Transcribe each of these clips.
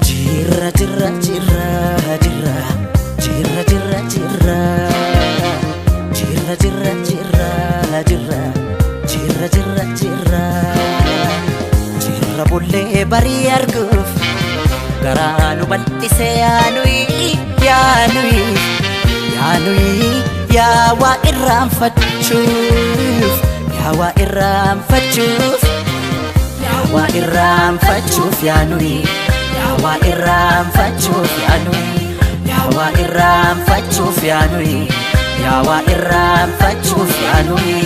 Jirra jirra jirra jirra jirra jirra jirra jirra jirra jirra jirra jirra jirra jirra jirra bullee barii arguuf garaa nu bal'ise yaanuyi yaanuyi yaanuyi yaa waa irraanfachuuf yaa waa irraanfachuuf yaa waa irraanfachuuf yaanuyi yaa waa irraanfachuuf yaanuyi yaa waa irraanfachuuf yaanuyi yaa waa irraanfachuuf yaanuyi.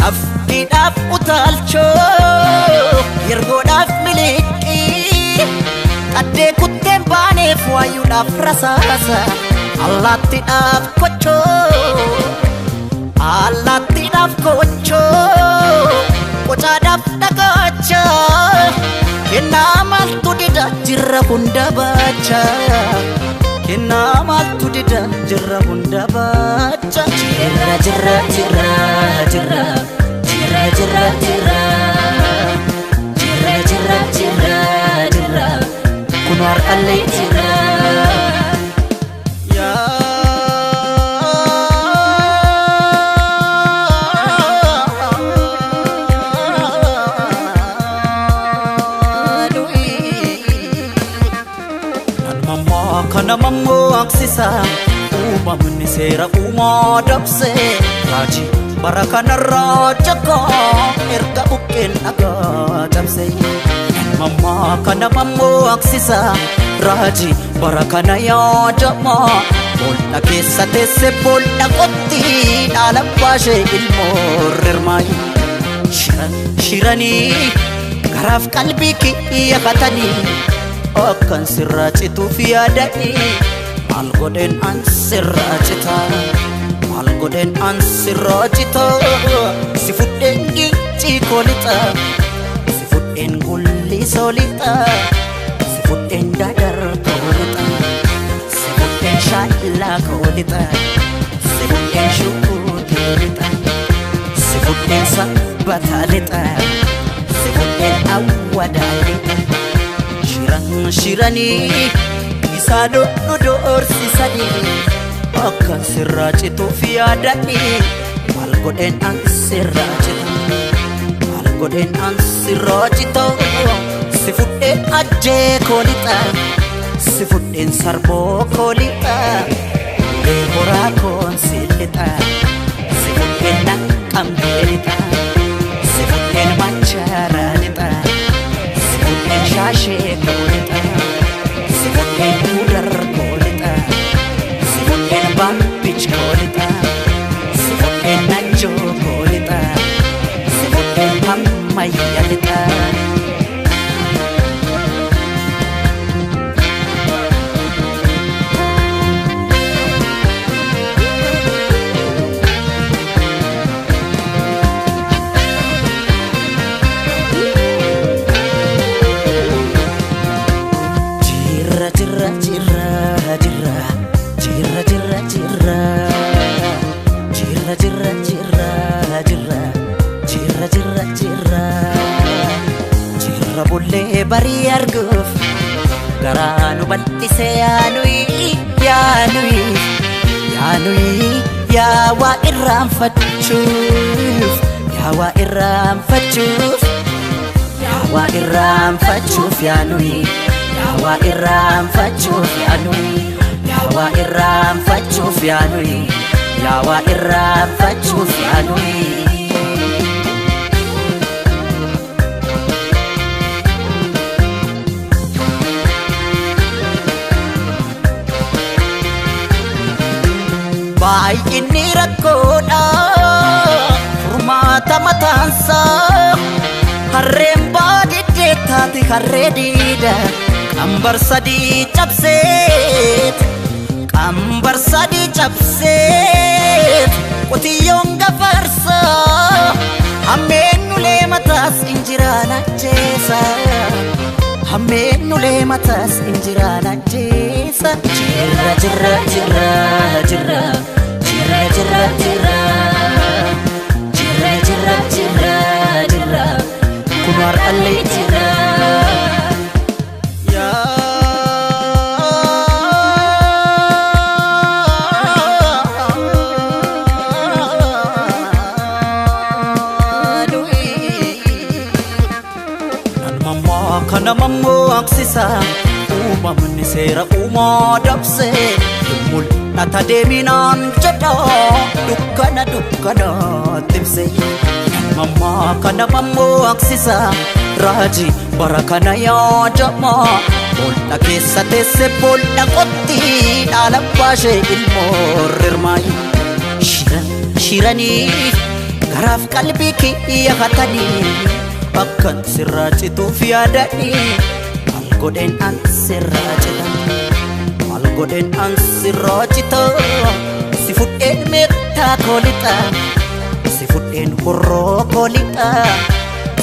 Afkiidhaaf utaalchoo yergoodhaaf miliqii qaddee kutteen baaneef waayuudhaaf rasaasa allaattiidhaaf kochoo allaattiidhaaf kochoo qocaadhaaf dhagaacha kennaa maaltu dida jirra hunda baacha kennaa maaltu dida jirra hunda baacha jirra jirra jirra jirra jirra jirra jirra jirra jirra jirra jirra kun har'allee jirra. Kana mammaksisa uumamni seera uumaa dabse raajii bara kanarraa jakaa erga buqqeen dhagaa cabse. Mammaa kana mammaksisa raajii bara kana yaadama bool'a keessa teesse bool'a qotti dhaala baashee ilmoo rirmaayi. Shiran shiranii garaaf qalbii kiyya katanii akkan sirraa cituuf yaadanii maal godheen an sirraa cita maal godheen an sirraa cita si fudheen gincii koo lixa si fudheen gullisoo lixa si fudheen dadar koo lixa si fudheen shaallaa koo lixa si fudheen shukuutii lixa si fudheen sabbataa lixa si fudheen awwadaa lixa. Shiran shiranii isaan nu doorsisanii akkan sirraa cituuf yaadanii maal godheen an sirraa cita maal godheen an sirraa cita si fudheen ajjee koo lixa si fudheen sarboo koo lixa ulee horaa koon si lixa si fudheen naqqamtee lixa si fudheen machaaraa lixa. Si fudheen shaashee koo lixa si fudheen mudar koo lixa si fudheen baabbich koo lixa si fudheen najjoo koo lixa si fudheen hammayya lixa. Jirra jirra jirra jirra jirra jirra jirra jirra jirra jirra jirra jirra jirra jirra jirra bullee barii arguuf garaa nu bal'ise yaanuyi yaanuyi yaanuyi yaa waa irraanfachuuf yaa waa irraanfachuuf yaa waa irraanfachuuf yaanuyi yaa waa irraanfachuuf yaanuyi yaa waa irraanfachuuf yaanuyi yaa waa irraanfachuuf yaanuyi. Baay'inni rakkoodha furmaata mataansaa. Harreen baadiddee taate harree diida. Qambar sadii cabseet, qambar sadii cabseet, qotiyyoon gafarsaa. Hammeen ulee mataas injiraan ajjeesa. Hammeen ulee mataas injiraan ajjeesa. Jirra jirra jirra jirra jirra jirra jirra jirra jirra jirra jirra kun har'allee jirra. Kana mammaksisa uumamni seera uumaa dabse mul'ata deeminaan jedha dukkana dukkana tibse. Mammaa kana mammaksisa raajii bara kana yaadama bool'a keessa teesse bool'a qotti dhaala baashee ilmoo rirmaayi. Shiran shiranii garaaf qalbii kiyya hatanii akkan sirraa cituuf yaadanii maal godheen an sirraa cita, maal godheen an sirraa cita. Si fudheen meettaa koo lixa, si fudheen horroo koo lixa,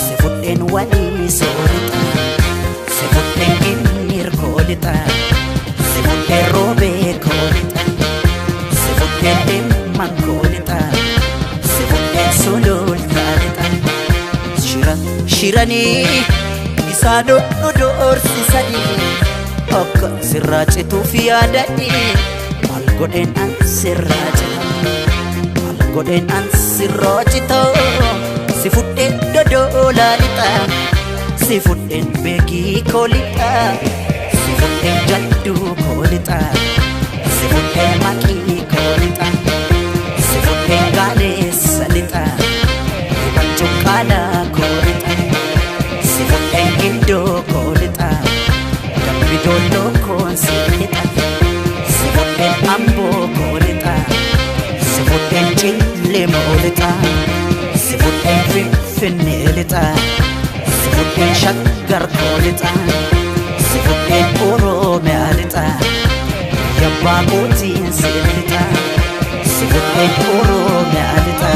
si fudheen walii soorixa, si fudheen ginniir koo lixa, si fudheen roobee koo lixa, si fudheen dhimman koo lixa, si fudheen sulultaa lixa. Shiran shiranii isaan nu doorsisanii akka sirraa cituuf yaadanii maal godheen an sirraa cita, maal godheen an sirraa cita. Si fudheen dodoolaa lixa, si fudheen beekii koo lixa, si fudheen jadduu koo lixa, si fudheen maqii koo lixa, si fudheen gaaleessa lixa, cuqqaalaa koo lixa, si fudheen gindoo koo lixa, dambi doolloo koon si lixa, si fudheen amboo koo lixa, si fudheen cillemoo lixa, si fudheen finfinnee lixa, si fudheen shaggar koo lixa, si fudheen oromiyaa lixa, yabbaa kootiin si lixa, si fudheen oromiyaa lixa.